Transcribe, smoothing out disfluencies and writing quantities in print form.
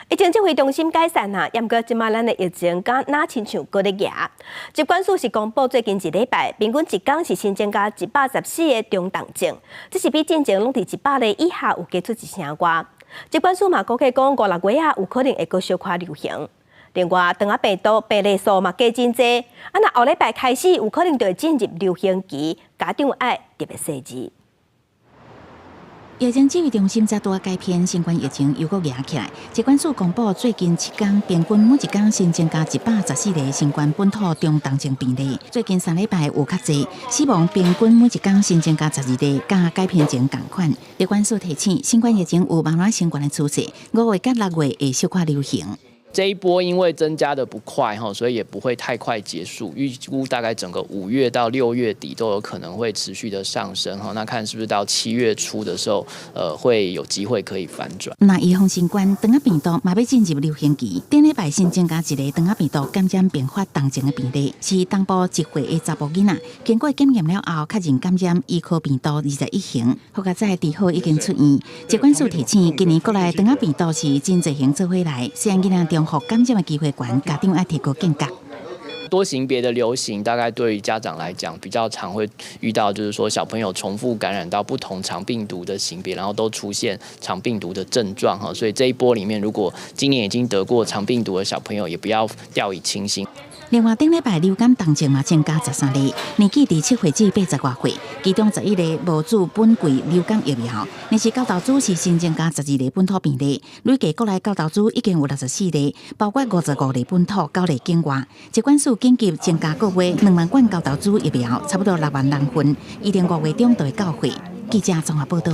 疫情指揮中心解散啊，毋過這馬咱的疫情敢若親像閣咧行。疾管署是公布最近一禮拜平均一工是新增加114個中重症，這是比進前攏佇100例以下有加出一成外。疾管署嘛估計講五六月啊有可能會閣小可流行。另外，腸仔病毒病例數嘛加真濟，啊若後禮拜開始有可能就會進入流行期，家長愛特別細緻。疫情指揮中心才拄仔改編，新冠疫情又閣夯起來。疾管署公布最近7工平均每一工新增加114例新冠本土中重症病例。最近3禮拜有較濟，死亡平均每一工新增加12例，佮改編前仝款。疾管署提醒，新冠疫情有慢慢升懸的趨勢，5月佮6月會小可流行。這一波因為增加的不快哈，所以也不會太快結束。預估大概整個5月到6月底都有可能會持續的上升哈。那看是不是到7月初的時候，會有機會可以反轉。那預防新冠腸仔病毒嘛欲進入流行期，頂禮拜新增加一个腸仔病毒感染併發重症的病例，是東部一歲的查埔囡仔，經過檢驗了後確認感染伊科病毒21型，好佳哉治好已經出院。疾管署提醒，今年國內腸仔病毒是真濟型做伙來，雖然囡仔重複感染的機會懸，家長愛提高警覺。多型別的流行，大概對於家長來講比較常會遇到，就是說小朋友重複感染到不同腸病毒的型別，然後都出現腸病毒的症狀哈。所以這一波裡面，如果今年已經得過腸病毒的小朋友，也不要掉以輕心。另外，頂禮拜流感重症嘛增加13例，年紀佇7歲至80外歲，其中11个無注本季流感疫苗。二是九頭組是新增加12例本土病例，累計國內九頭組已經有64例，包括55例本土，9例境外。疾管署緊急增加購買2萬管九頭組疫苗，差不多6萬人份，預定5月中就會到貨。記者綜合報道。